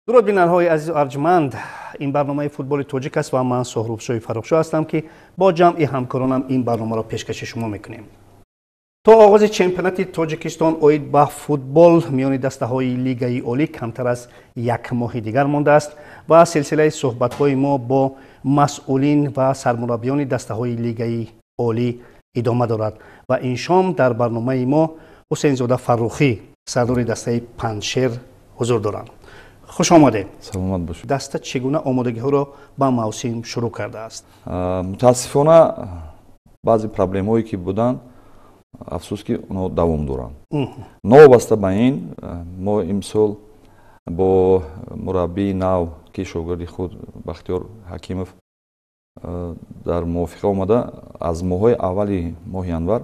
Дуруд, бинандаҳои азизу арҷманд! Ин барномаи «Футболи тоҷик» аст ва ман Соҳрубшоҳи Фаррухшоҳ ҳастам, ки бо ҷамъи ҳамкоронам ин барномаро пешкаши шумо мекунем. То оғози чемпионати Тоҷикистон оид ба футбол миёни дастаҳои Лигаи олӣ камтар аз як моҳи дигар мондааст ва силсилаи суҳбатҳои мо бо масъулин ва сармураббиёни дастаҳои Лигаи олӣ идома дорад. Ва ин шом дар барномаи мо Ҳусейнзода Фаррухӣ, сардори дастаи «Панҷшер», ҳузур доранд. Хуш омадед. Саломат бошед. Даста чӣ гуна омодагиҳоро ба мавсим шурӯъ кардааст? Мутаассифона, баъзе проблемҳое ки буданд, афсӯс ки онҳо давом доранд. Новобаста ба ин, мо имсол бо мураббии нав, ки шогирди худ, Бахтиёр Ҳакимов, дар мувофиқа омада, аз моҳҳои аввали моҳи январ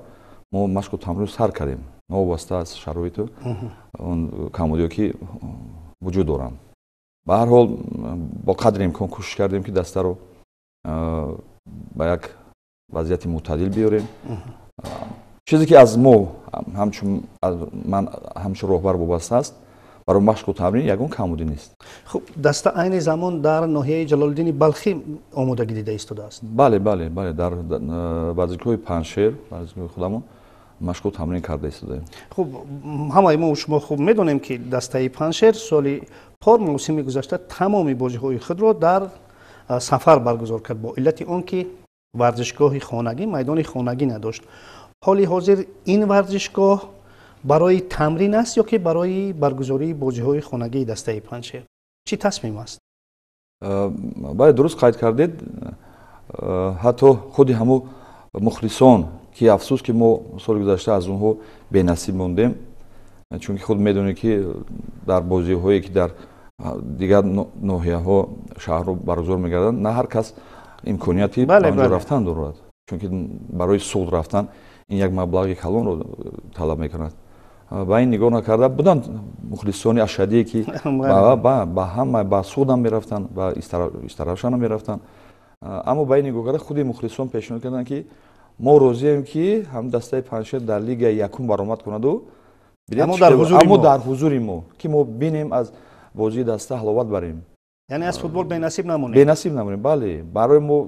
мо машқу тамрин сар кардем, новобаста аз шароиту он камбудиҳо, ки вуҷуд доранд. Ба ҳар ҳол, бо қадри имкон кӯшиш кардем, ки дастаро ба як вазъияти мӯътадил биёрем. Чизе ки аз мо, ҳамчун ман, ҳамчун роҳбар вобаста аст, барои машқу тамрин ягон камбудӣ нест. Хуб, даста айни замон дар ноҳияи Ҷалолиддини Балхӣ омодагӣ дида истодааст. Бале, дар варзишгоҳи «Панҷшер», варзишгоҳи худамон машқу тамрин карда истодаем. Хуб, ҳамаи мо шумо хуб медонем, ки дастаи «Панҷшер» соли пор, мавсими гузашта, тамоми бозиҳои худро дар сафар баргузор кард, бо иллати он ки варзишгоҳи хонагӣ, майдони хонагӣ надошт. Ҳоли ҳозир ин варзишгоҳ барои тамрин аст ё ки барои баргузории бозиҳои хонагии дастаи «Панҷшер»? Чӣ тасмим аст? Бале, дуруст қайд кардед. Ҳатто худи ҳамун мухлисон, ки афсӯс ки мо соли гузашта аз онҳо бенасиб мондем, чунки худ медонед, ки дар бозиҳое ки дар дигар ноҳияҳо, шаҳрҳо баргузор мегарданд, на ҳар кас имконияти ба онҷо рафтан дорад, чунки барои Суғд рафтан ин як маблағи калонро талаб мекунад. Ба ин нигоҳ накарда, буданд мухлисони ашадие, ки ба ҳама, ба Суғдам мерафтанд, ба Истаравшанам мерафтанд. Аммо ба ин нигоҳ карда, худи мухлисон пешниҳод карданд, ки мо розием, ки ҳам дастаи «Панҷшер» дар Лигаи якум баромад кунаду, аммо дар ҳузури мо, ки мо бинем, аз бозии даста ҳаловат барем. Яъне аз футбол бенасиб намонем. Бенасиб намонем, бале. Барои мо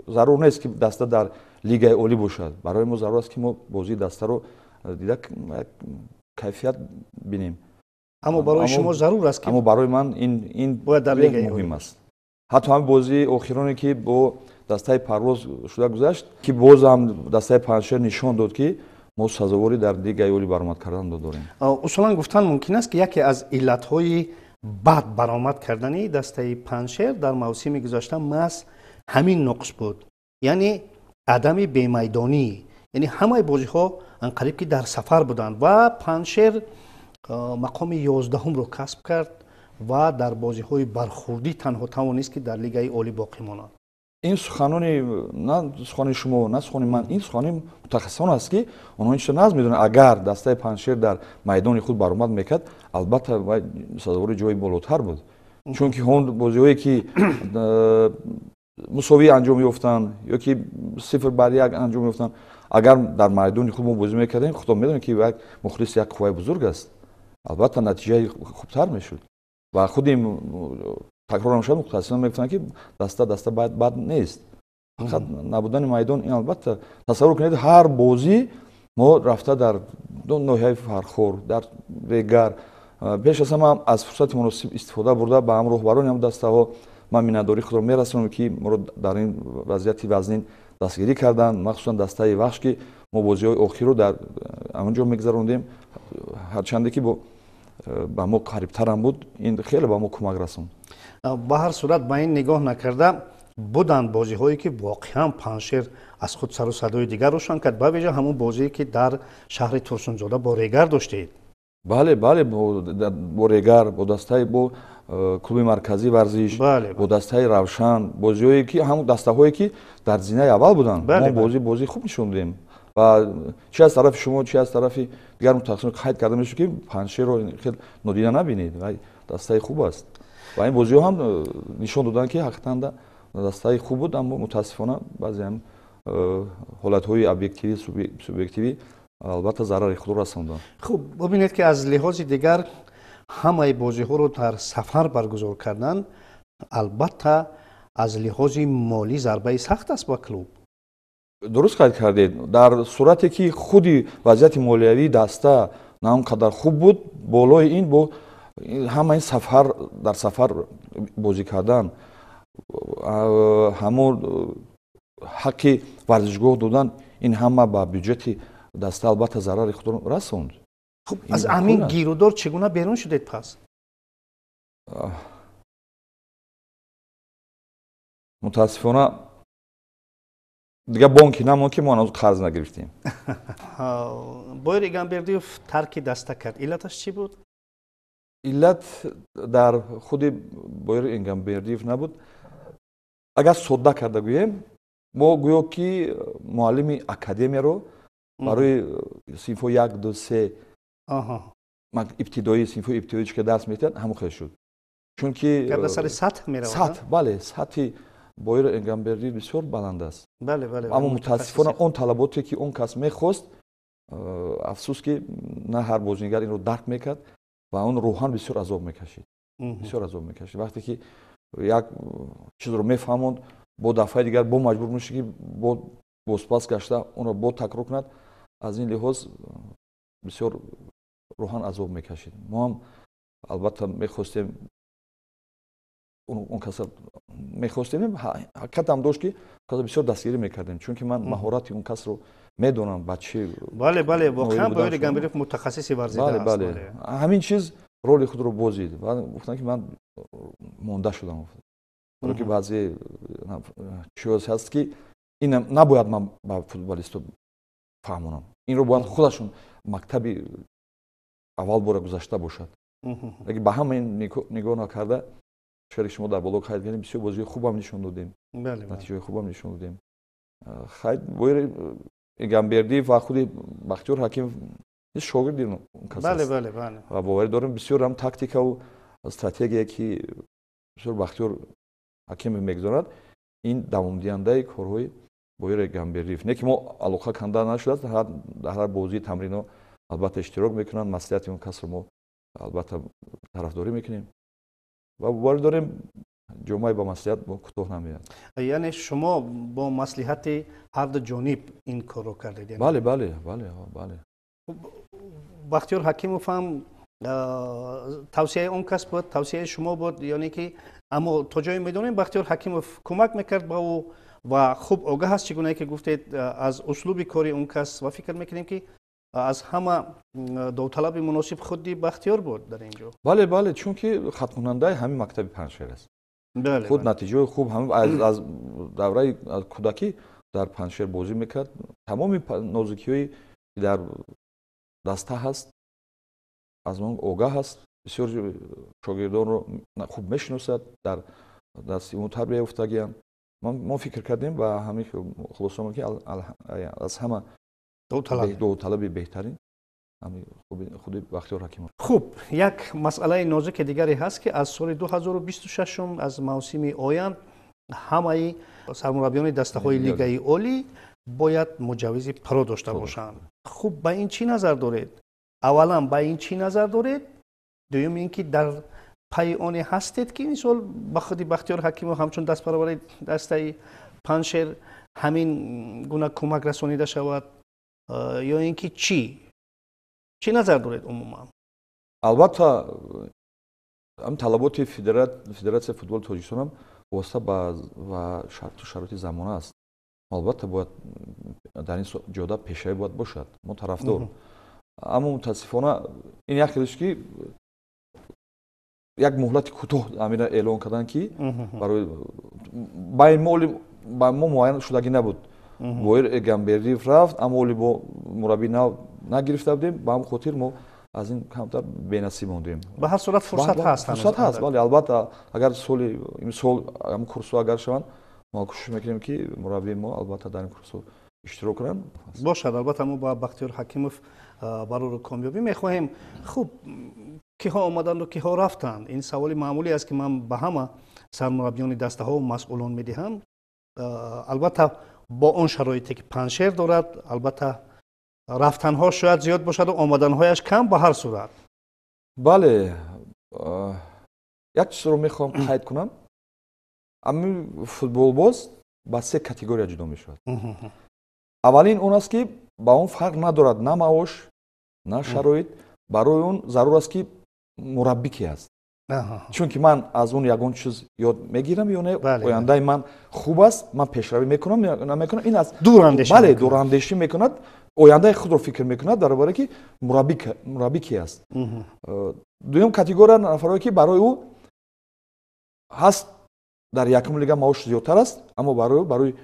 зарур нест, ки даста дар Лигаи олӣ бошад. Барои мо зарур аст, ки мо бозии дастаро дида, кайфият бинем. Аммо барои шумо зарур аст, ки Аммо барои ман ин бояд дар лигаи муҳим аст. Ҳатто ҳамин бозии охироне, ки бо дастаи «Парвоз» шуда гузашт, ки боз ҳам дастаи «Панҷшер» нишон дод, ки мо сазоворӣ дар Лигаи олӣ баромад кардан дорем. Усулан гуфтан мумкин аст, ки яке аз иллатҳои бад баромад кардани дастаи «Панҷшер» дар мавсими гузашта маҳз ҳамин нуқс буд, яъне адами бемайдонӣ, яъне ҳамаи бозиҳо анқариб ки дар сафар буданд ва «Панҷшер» мақоми 11-умро касб кард ва дар бозиҳои бархурдӣ танҳо тавонист, ки дар Лигаи олӣ боқӣ монад. Ин суханони на сухани шумо, на сухани ман, ин сухани мутахассисон аст, ки онҳо ин чизро нағз медонанд. Агар дастаи «Панҷшер» дар майдони худ баромад мекард, албатта вай сазовори ҷои болотар буд, чунки он бозиҳое ки мусовӣ анҷом ёфтанд ё ки 0-1 анҷом ёфтанд, агар дар майдони худ мо бозӣ мекардем, худо медонем, ки як мухлис як қувваи бузург аст, албатта натиҷаи хубтар мешуд. Ва худи, такрор мешавад, мутахассисон мегуфтанд, ки даста бад нест, фақат набудани майдон. Ин албатта, тасаввур кунед, ҳар бозӣ мо рафта дар ноҳияи Фархор, дар Регар. Пеш аз ҳама, аз фурсати муносиб истифода бурда, ба ҳам роҳбарони ҳам дастаҳо ман миннатдории худро мерасонам, ки моро дар ин вазъияти вазнин дастгирӣ карданд, махсусан дастаи «Вахш», ки мо бозиҳои охирро дар он ҷо мегузарондем. Ҳарчанде ки ба мо қарибтарам буд, ин хеле ба мо кӯмак расонд. Ба ҳар сурат, ба ин нигоҳ накарда, буданд бозиҳое, ки воқеан «Панҷшер» аз худ сару садои дигар рӯшан кард, ба вижа ҳамон бозие, ки дар шаҳри Турсунзода бо Регар доштед. Бале, бо Регар, бо дастаи, бо клуби марказии варзиш, бо дастаи «Равшан», бозиҳое ки ҳамон дастаҳое ки дар зинаи аввал буданд, мо бозии хуб нишон додем. Ва чи аз тарафи шумо, чи аз тарафи дигар мутахассисон қайд карда мешуд, ки «Панҷшерро» хел нодида набинед, вай дастаи хуб аст. Ва ин бозиҳо ҳам нишон доданд, ки ҳақиқатан дастаи хуб буд. Аммо мутаассифона, баъзе ҳам ҳолатҳои объективӣ, субъективӣ албатта зарари худро расонданд. Хуб, бубинед, ки аз лиҳози дигар ҳамаи бозиҳоро дар сафар баргузор кардан, албатта аз лиҳози молӣ зарбаи сахт аст ба клуб. Дуруст қайд кардед. Дар сурате ки худи вазъияти молиявии даста на он қадар хуб буд, болои ин бо ҳама ин сафар, дар сафар бозӣ кардан, ҳамон ҳаққи варзишгоҳ додан, ин ҳама ба бюҷети даста албатта зарари худро расонд. Хуб, аз ҳамин гирудор чӣ гуна берун шудед пас? Мутаассифона дигар бонки намонд, ки мо ҳанӯз қарз нагирифтем. Боир Игамбердиев тарки даста кард, иллаташ чӣ буд? Иллат дар худи Боир Игамбердиев набуд. Агар содда карда гӯем, мо гӯё ки муаллими академияро барои синфҳои 1, 2, 3 ибтидоӣ, синфҳои ибтидоӣ ки дарс медиҳад, ҳамон хел шуд. Чунки сари сатҳ меравад. Сатҳ, бале, сатҳи Боир Игамбердиев бисёр баланд аст. Аммо мутаассифона он талаботе ки он кас мехост, афсӯс ки на ҳар бозингар инро дарк мекард ва он рӯҳан бисёр азоб мекашид. Бисёр азоб мекашид. Вақте ки як чизро мефаҳмонд, бо дафъаи дигар бо маҷбур мешуд ки бо бозпас гашта онро бо такрор кунад. Аз ин лиҳоз бисёр рӯҳан азоб мекашид. Мо ҳам албатта мехостем он каса мехостем, ҳақиқатам дошт ки каса бисёр дастгирӣ мекардем, чунки ман маҳорати он касро медонам ба чӣ. Бале, бале, воқеан Боир Игамбердиев мутахассиси варзида аст. Бале, ҳамин чиз роли худро бозид ва гуфтанд ки ман монда шудам. Барои ки баъзе чиз ҳаст ки ин набояд ман ба футболистҳо фаҳмонам, инро бояд худашон мактаби аввал бора гузашта бошад. Лекин ба ҳама ин нигоҳ накарда, шаре шумо дар боло қайд кардем, бисёр бозиҳои хубам нишон додем, натиҷаҳои хубам нишон додем. Хайр, Боир Игамбердиев ва худи Бахтиёр Ҳакимов шогирди он кас аст. Ва боварӣ дорем бисёр ҳам тактикаву стратегия ки бисёр Бахтиёр Ҳакимов мегузорад, ин давомдиҳандаи корҳои Боир Игамбердиев. Не ки мо алоқа канда нашудааст, дар ҳар бозии тамринҳо албатта иштирок мекунанд, маслиҳати он касро мо албатта тарафдорӣ мекунем ва боварӣ дорем ҷомеа ба маслиҳат кӯтоҳ намеяд. Яъне шумо бо маслиҳати ҳарду ҷониб ин корро кардед? Бале, бале, бале, бале. Бахтиёр Ҳакимов ҳам тавсияи он кас буд, тавсияи шумо буд, яъне ки аммо то ҷое медонем Бахтиёр Ҳакимов кӯмак мекард ба ӯ ва хуб огаҳ аст, чӣ гунае ки гуфтед, аз услуби кори он кас, ва фикр мекунем ки аз ҳама довталаби муносиб худи Бахтиёр буд дар ин ҷо. Бале, бале, чунки хатмкунандаи ҳамин мактаби Панҷшер аст. Худ натиҷаҳои хуб аз давраи кӯдакӣ дар Панҷшер бозӣ мекард. Тамоми нозукиҳои дар даста ҳаст, аз он огаҳ аст, бисёр шогирдонро хуб мешиносад, дар дасти ӯ тарбия ёфтагиам. Мо фикр кардем ва ҳамин хулоса омад ки аз ҳама довталаби беҳтарин худи Бахтиёр Ҳакимов. Хуб, як масъалаи нозуки дигаре ҳаст ки аз соли 2026 аз мавсими оянд ҳамаи сармураббиёни дастаҳои лигаи олӣ бояд муҷаввизи про дошта бошанд. Хуб, ба ин чӣ назар доред? Аввалан ба ин чӣ назар доред? Дуюм ин ки дар пайи оне ҳастед ки мисол ба худи Бахтиёр Ҳакимов ҳамчун дастпарвари дастаи Панҷшер ҳамин гуна кӯмак расонида шавад, ё ин ки чӣ? Чӣ назар доред умуман? Албатта ҳам талаботи Федератсияи футболи Тоҷикистон ҳам вобаста ба шарту шароити замона аст. Албатта бояд дар ин ҷода пешравӣ бояд бошад, мо тарафдор. Аммо мутаассифона ин як хелеш ки як муҳлати кӯтоҳ ҳамина эълон карданд ки барои ба мо муайян шудагӣ набуд. Боир Игамбердиев рафт, аммо оли бо мураббии нав нагирифта будем, ба ҳамин хотир мо аз ин камтар бенасиб мондем. Ба ҳар сурат фурсат ҳаст. Фурсат ҳаст, бале, албатта агар соли имсол ҳамин курсҳо агар шаванд, мо кӯшиш мекунем ки мураббии мо албатта дар ин курсҳо иштирок кунанд. Бошад, албатта мо ба Бахтиёр Ҳакимов барору комёбӣ мехоҳем. Хуб, киҳо омаданду киҳо рафтанд? Ин саволи маъмулӣ аст ки ман ба ҳама сармураббиёни дастаҳо масъулон медиҳам. Албатта бо он шароите ки Панҷшер дорад, албатта рафтанҳо шояд зиёд бошаду омаданҳояш кам, ба ҳар сурат. Бале, Як чизро мехоҳам қайд кунам. Ҳамин футболбоз ба се категория ҷудо мешавад. Аввалин он аст, ки ба он фарқ надорад на маош, на шароит, барои он зарур аст, ки мураббӣ ки аст, чунки ман аз он ягон чиз ёд мегирам ё не, ояндаи ман хуб аст, ман пешравӣ мекунам ё намекунам, ин аст. Бале, дурандешӣ мекунад, ояндаи худро фикр мекунад дар бораи ки мураббӣ ки аст. Дуюм категория нафарое, ки барои ӯ ҳаст дар якум лига маош зиёдтар аст, аммо барои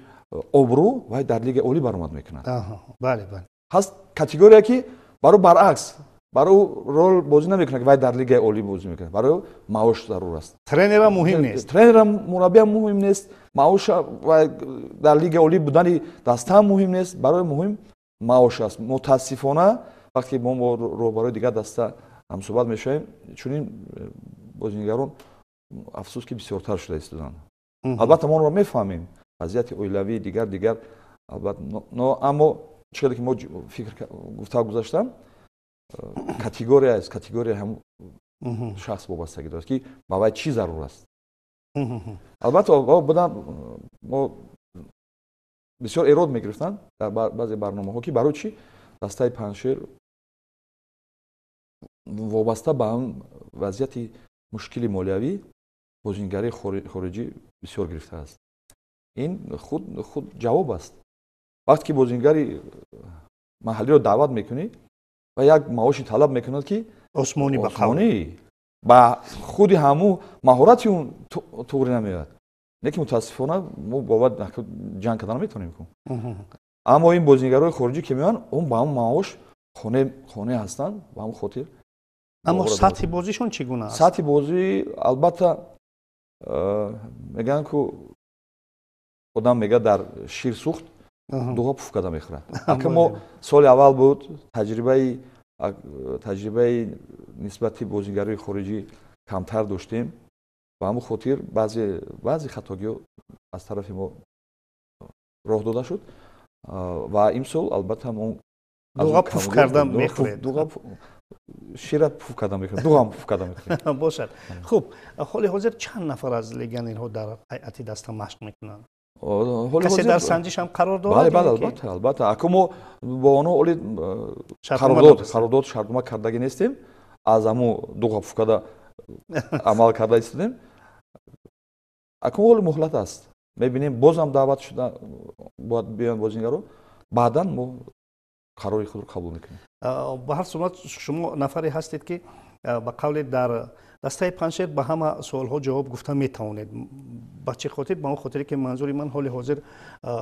обрӯ вай дар лигаи олӣ баромад мекунад. Ҳаст категория, ки барои баръакс, барои ӯ рол бозӣ намекунад, ки вай дар лигаи олӣ бозӣ мекунад, барои ӯ маош зарур аст. Тренерам муҳим нест. Тренерам, мураббиам муҳим нест, маош дар лигаи олӣ будани дастаам муҳим нест, барои муҳим маош аст. Мутаассифона, вақте ки мо бо роҳбарои дигар даста ҳамсӯҳбат мешавем, чунин бозигарон, афсӯс, ки бисёртар шуда истоданд. Албатта, мо онро мефаҳмем, вазъияти оилавӣ, дигар дигар, албатта, аммо чӣ қадар ки мо фикр гуфта гузаштам, категория аст, категория ҳам шахс вобастагӣ дорад, ки ба вай чӣ зарур аст. Албатта, будан мо бисёр эрод мегирифтанд дар баъзе барномаҳо, ки барои чӣ дастаи Панҷшер вобаста ба ҳам вазъияти мушкили молиявӣ бозингарии хориҷӣ бисёр гирифтааст. Ин худ ҷавоб аст. Вақте ки бозингари маҳаллиро даъват мекунӣ ва як маоши талаб мекунад, ки осмонӣ. Осмонӣ, ба худи ҳамун маҳорати он туғри намеояд. Лекин мутаассифона мо бо ҷанг карда наметавонем. Аммо ин бозингарои хориҷӣ, ки меоянд, он ба ҳамун маош қонеъ ҳастанд, ба ҳамун хотир. Аммо сатҳи бозишон чӣ гуна аст? Сатҳи бозӣ, албатта, мегӯянд ку, одам мегӯяд, дар шир сӯхт дуға пуф карда мехӯрад. Ака, мо соли аввал буд, таҷрибаи нисбати бозигарои хориҷӣ камтар доштем, ба ҳамун хотир баъзе хатогиҳо аз тарафи мо роҳ дода шуд ва имсол, албатта, мо дуға пуф карда мехӯред. Шира пуф карда мехӯрем, дуғам пуф карда мехӯрем. Бошад. Хуб, ҳоли ҳозир чанд нафар аз легионерҳо дар ҳайати даста машқ мекунанд? Касе дар санҷиш ҳам қарор дорад? Бале, бале, албатта, албатта. Аку мо бо онҳо оли қарордод, шартнома кардагӣ нестем, аз ҳамун дуға пуф карда амал карда истодем. Акун ҳоли муҳлат аст, мебинем, бозам даъват шуда бояд биёянд бозингаро, баъдан мо қарори худро қабул мекунем. Ба ҳар сурат, шумо нафаре ҳастед, ки ба қавле дар дастаи Панҷшер ба ҳама суолҳо ҷавоб гуфта метавонед. Ба чӣ хотир? Ба он хотире, ки манзури ман, ҳоли ҳозир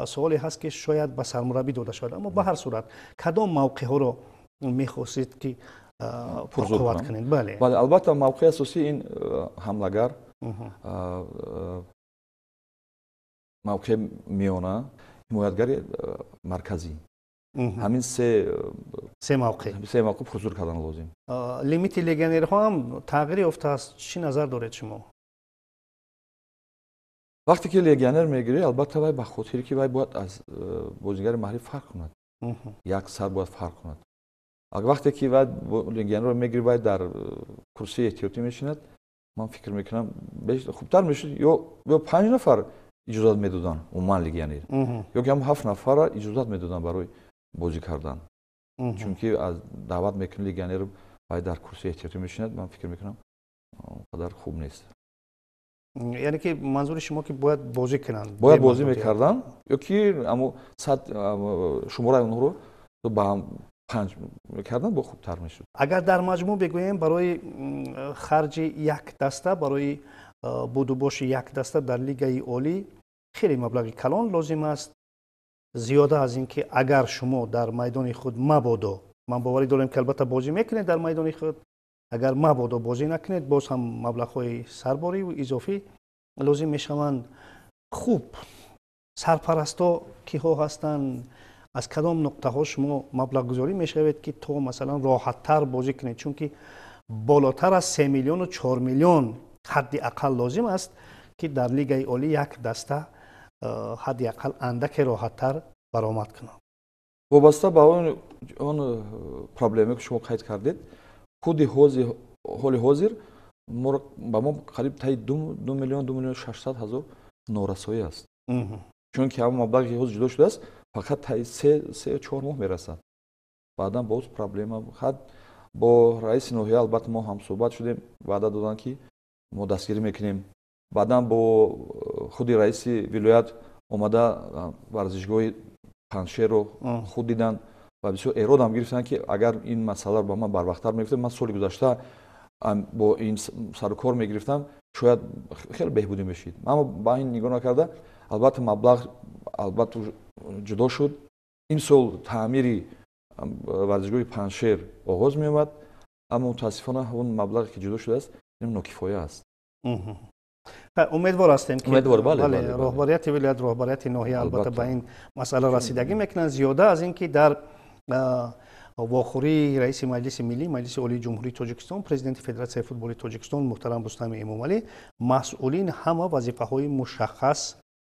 суоле ҳаст, ки шояд ба сармураббӣ дода шавад. Аммо ба ҳар сурат, кадом мавқеъҳоро мехостед, ки пурқувват кунед? Бале. Бале, албатта, мавқеи асосӣ ин ҳамлагар, мавқеи миёна, ҳимоятгари марказӣ, ҳамин се. Се мавқеъ. Се мавқеъ пурзур кардан лозим. Лимити легионерҳо ҳам тағйир ёфтааст, чӣ назар доред шумо? Вақте ки легионер мегирӣ, албатта, вай ба хотире, ки вай бояд аз бозигари маҳаллӣ фарқ кунад, як сар бояд фарқ кунад. Вақте ки вай легионерро мегирӣ, вай дар курсии эҳтиётӣ мешинад. Ман фикр мекунам, хубтар мешуд ё панҷ нафар иҷозат медоданд умуман легионер, ё ки ҳам ҳафт нафарра иҷозат медоданд барои бозӣ кардан, чунки аз даъват мекунӣ легионерро, вай дар курсии эҳтиётӣ мешинад, ман фикр мекунам, он қадар хуб нест. Яъне ки манзури шумо, ки бояд бозӣ кунанд? Бояд бозӣ мекарданд ё ки амо шумораи онҳоро ба панҷ мекарданд, бо хубтар мешуд. Агар дар маҷмӯъ бигӯем, барои харҷи як даста, барои будубоши як даста дар лигаи олӣ хеле маблағи калон лозим аст, зиёда аз ин ки агар шумо дар майдони худ мабодо, ман боварӣ дорем, ки албатта бозӣ мекунед дар майдони худ, агар мабодо бозӣ накунед, боз ҳам маблағҳои сарбориву изофӣ лозим мешаванд. Хуб, сарпарастҳо киҳо ҳастанд? Аз кадом нуқтаҳо шумо маблағгузорӣ мешавед, ки то масалан роҳаттар бозӣ кунед? Чунки болотар аз 3 миллиону 4 миллион ҳадди ақал лозим аст, ки дар лигаи олӣ як даста ҳадди ақал андаке роҳаттар баромад кунад. Вобаста ба он проблеме, ки шумо қайд кардед, худи ҳоли ҳозир Ба мо қариб таи 2 миллион, 2 миллион 600 ҳазор норасоӣ аст. Чунки ҳамон маблағе ки ҳозир ҷудо шудааст, фақат таи 3-4 моҳ мерасад. Баъдан боз проблема. Бо раиси ноҳия албатта мо ҳамсӯҳбат шудем, ваъда доданд, ки мо дастгирӣ мекунем. Баъдан бо худи раиси вилоят омада варзишгоҳи Панҷшерро худ диданд ва бисёр эродам гирифтанд, ки агар ин масъаларо ба ман барвақттар мегуфтед, ман соли гузашта бо ин сарукор мегирифтам, шояд хеле беҳбудӣ мешид. Аммо ба ин нигоҳ накарда, албатта маблағ албатта ҷудо шуд. Имсол таъмири варзишгоҳи Панҷшер оғоз меёбад, аммо мутаассифона он маблағе ки ҷудо шудааст, нокифоя аст. Умедвор ҳастем, ки роҳбарияти вилоят, роҳбарияти ноҳия албатта ба ин масъала расидагӣ мекунанд. Зиёда аз ин ки дар вохӯрии раиси Маҷлиси Миллӣ, Маҷлиси Олии Ҷумҳурии Тоҷикистон, президенти Федератсияи футболи Тоҷикистон муҳтарам Рустами Эмомалӣ масъулин ҳама вазифаҳои мушаххас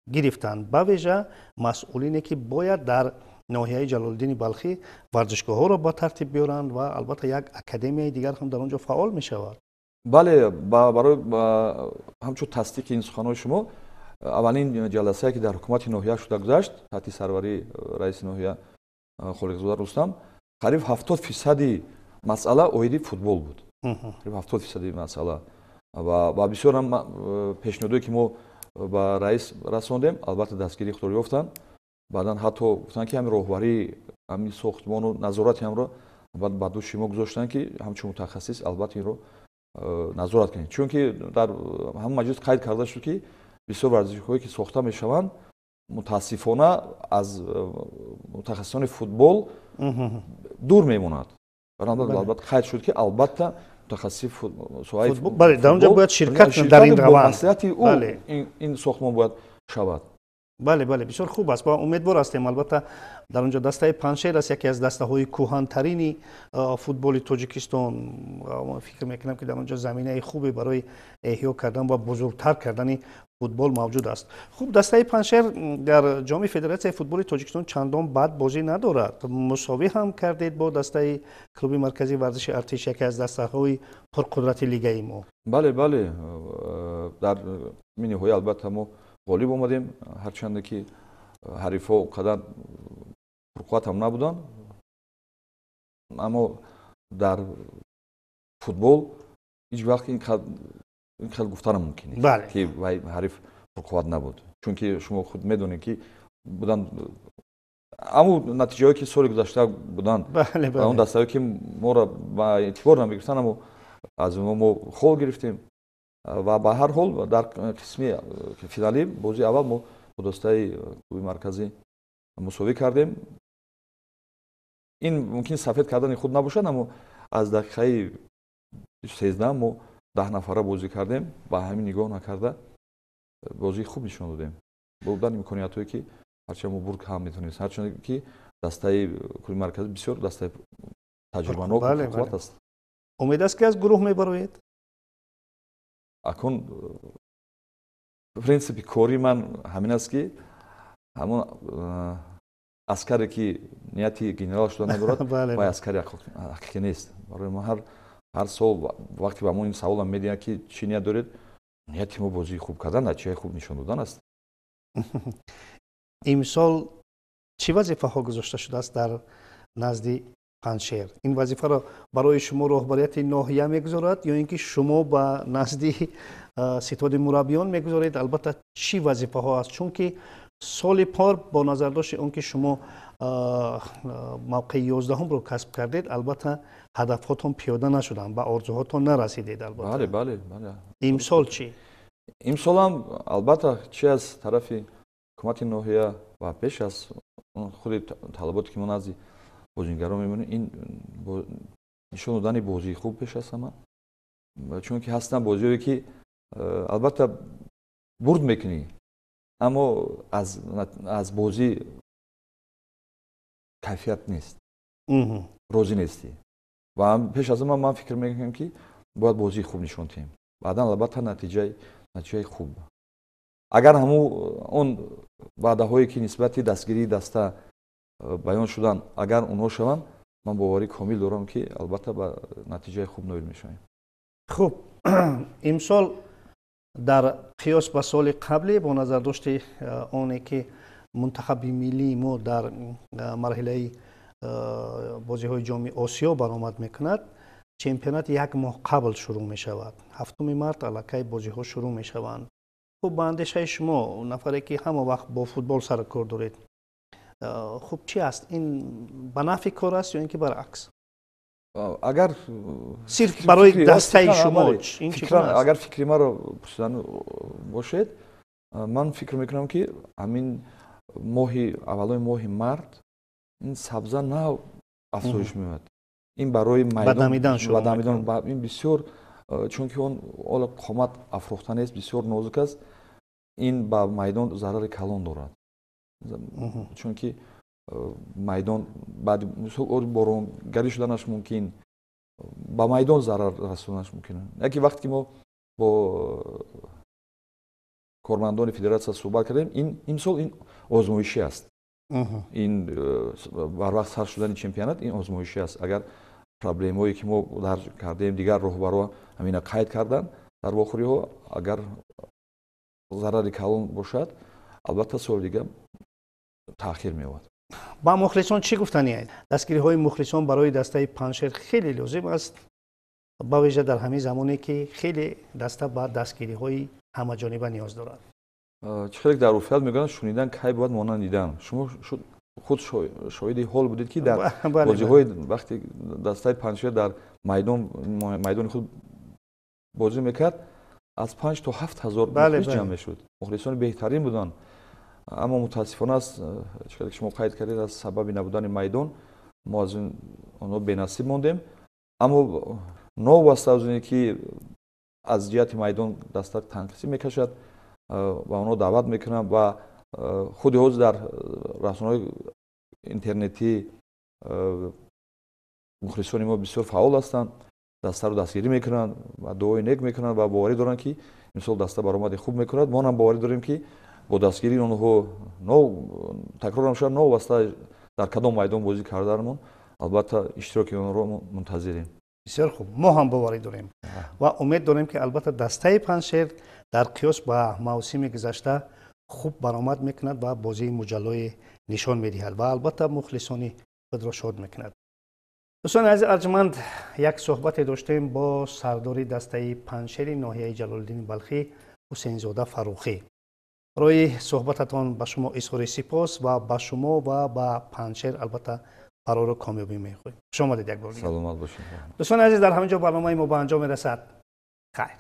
гирифтанд, ба вижа масъулине ки бояд дар ноҳияи Ҷалолиддини Балхӣ варзишгоҳҳоро ба тартиб биёранд ва албатта як академияи дигар ҳам дар он ҷо фаъол мешавад. Бале, барои ҳамчун тасдиқи ин суханҳои шумо, аввалин ҷаласае ки дар ҳукумати ноҳия шуда гузашт таҳти сарварии раиси ноҳия Холиқзода Рустам, қариб 70% масъала оиди футбол буд. Қариб 70% масъала ва бисёр ҳам пешниҳодое ки мо ба раис расондем, албатта дастгирии худро ёфтанд. Баъдан ҳатто гуфтанд, ки ҳамин роҳбарии ҳамин сохтмону назорати ҳамро ба дӯши мо гузоштанд, ки ҳамчун мутахассис албатта инро назорат кунед. Чунки дар ҳамон маҷлис қайд карда шуд, ки бисёр варзишҳое ки сохта мешаванд, мутаассифона аз мутахассисони футбол дур мемонад. Албатта қайд шуд, ки албатта мутахассиси соҳаи бале, дар он ҷо бояд ширкат кунад дар ин раванд. Маслиҳати ӯ ин сохтмон бояд шавад. Бале, бале, бисёр хуб аст ва умедвор ҳастем. Албатта дар он ҷо дастаи Панҷшер аст, яке аз дастаҳои кӯҳантарини футболи Тоҷикистон. Фикр мекунам, ки дар он ҷо заминаи хубе барои эҳё кардан ва бузургтар кардани футбол мавҷуд аст. Хуб, дастаи Панҷшер дар ҷоми Федератсияи футболи Тоҷикистон чандон бад бозӣ надорад. Мусовӣ ҳам кардед бо дастаи клуби марказии варзиши Артиш, яке аз дастаҳои пурқудрати лигаи мо. Бале, бале, дар ниҳоя албатта мо ғолиб омадем, ҳарчанде ки ҳарифҳо он қадар пурқувват ҳам набуданд, аммо дар футбол ҳеҷ вақт ин хел гуфтанам мумкин нест, ки вай ҳариф пурқувват набуд, чунки шумо худ медонед, ки буданд аммо натиҷаҳое ки соли гузашта буданд, он дастаҳое ки моро ба эътибор намегирифтанд, аммо аз онҳо мо хол гирифтем. Ва ба ҳар ҳол дар қисми финалӣ бозии аввал мо бо дастаи клуби марказӣ мусовӣ кардем. Ин мумкин сафед кардани худ набошад, аммо аз дақиқаи 13 мо 10 нафара бозӣ кардем, ба ҳамин нигоҳ накарда бозии хуб нишон додем. Будан имкониятҳое ки ҳарчанд мо бурд ҳам метавонистем, ҳарчанд ки дастаи клуби марказӣ бисёр дастаи таҷрибанок, қувват аст. Умед аст, ки аз гурӯҳ мебароед? Акун принсипи кори ман ҳамин аст, ки ҳамон аскаре ки нияти генерал шуда надорад, вай аскари ҳақиқӣ нест. Барои мо ҳар сол вақте ба мо ин саволам медиҳанд, ки чӣ ният доред, нияти мо бозии хуб кардан, натиҷаи хуб нишон додан аст. Имсол чӣ вазифаҳо гузошта шудааст дар назди Панҷшер? Ин вазифаро барои шумо роҳбарияти ноҳия мегузорад ё ин ки шумо ба назди ситоди мураббиён мегузоред? Албатта чӣ вазифаҳо аст? Чунки соли пор бо назардошти он ки шумо мавқеи 11-умро касб кардед, албатта ҳадафҳотон пиёда нашуданд, ба орзуҳотон нарасидед. Албатта бале, бале, бале. Имсол чӣ? Имсолам албатта чи аз тарафи ҳукумати ноҳия ва пеш аз худи талаботе ки мо назди бозингарон мемонем, ин нишон додани бозии хуб пеш аз ҳама, чунки ҳастанд бозиҳое ки албатта бурд мекунӣ, аммо аз бозӣ кайфият нест, розӣ нестӣ. Ва пеш аз ҳама ман фикр мекунам, ки бояд бозии хуб нишон диҳем, баъдан албатта натиҷаи хуб. Агар ҳамун он ваъдаҳое ки нисбати дастгирии даста баён шуданд, агар онҳо шаванд, ман боварӣ комил дорам, ки албатта ба натиҷаи хуб ноил мешавем. Хуб, имсол дар қиёс ба соли қаблӣ, бо назардошти оне ки мунтахаби миллии мо дар марҳилаи бозиҳои Ҷоми Осиё баромад мекунад, чемпионат як моҳ қабл шурӯъ мешавад. 7 март аллакай бозиҳо шурӯъ мешаванд. Хуб, ба андешаи шумо, нафаре ки ҳама вақт бо футбол сару кор доред, хуб, чӣ аст? Ин ба нафъи кор аст ё ин ки баръакс? Агар сирф барои дастаи шумо. Агар фикри маро пурсидан бошед, ман фикр мекунам, ки ҳамин моҳи аввалои моҳи март ин сабза нав афзоиш меёбад. Ин барои майдон, ин бисёр, чунки он ҳоло қомат афрохта нест, бисёр нозук аст, ин ба майдон зарари калон дорад, чунки майдон баъди боронгарӣ шуданаш мумкин, ба майдон зарар расонданаш мумкин. Яке вақте ки мо бо кормандони федератсия суҳбат кардем, ин имсол ин озмоишӣ аст. Ин барвақт сар шудани чемпионат, ин озмоишӣ аст. Агар проблемое ки мо дарҷ кардем, дигар роҳбаро ҳамина қайд карданд дар вохӯриҳо, агар зарари калон бошад, албатта, соли дига таъхир меёбад. Ба мухлисон чӣ гуфтанӣ? Дастгириҳои мухлисон барои дастаи Панҷшер хеле лозим аст, бавижа дар ҳамин замоне ки хеле даста ба дастгириҳои ҳамаҷониба ниёз дорад. Чӣ хеле дар урфият мегӯянд: шунидан кай бояд, монанд дидан. Шумо худ шоҳиди ҳол будед, ки дар бозиҳои вақте дастаи Панҷшер дар майдони худ бозӣ мекард, аз 5 то 7 ҳазор мухлис ҷамъ мешуд. Мухлисони беҳтарин буданд. Аммо мутаассифона, аз чӣ хеле шумо қайд кардед, аз сабаби набудани майдон мо аз онҳо бенасиб мондем. Аммо новобаста аз оне ки аз ҷиҳати майдон даста танқисӣ мекашад, ва онҳо даъват мекунам ва худи ҳозир дар расонаҳои интернетӣ мухлисони мо бисёр фаъол ҳастанд, дастаро дастгирӣ мекунанд ва дуои нек мекунанд ва боварӣ доранд, ки имсол даста баромади хуб мекунад. Мо ҳам боварӣ дорем, ки бо дастгирии онҳо, такрор мешавад, новобаста дар кадом майдон бозӣ карданамон, албатта, иштироки онҳоро мунтазирем. Бисёр хуб, мо ҳам боварӣ дорем ва умед дорем, ки албатта дастаи Панҷшер дар қиёс ба мавсими гузашта хуб баромад мекунад ва бозии муҷаллое нишон медиҳад ва албатта мухлисони худро шод мекунад. Дӯстони азиз арҷманд, як суҳбате доштем бо сардори дастаи Панҷшери ноҳияи Ҷалолиддини Балхӣ Ҳусейнзода Фаррухӣ. Барои суҳбататон ба шумо изҳори сипос ва ба шумо ва ба Панҷшер албатта барору комёбӣ мехоҳем. Хуш омадед як бор. Саломат бошед. Дӯстони азиз, дар ҳамин ҷо барномаи мо ба анҷом мерасад. Хайр.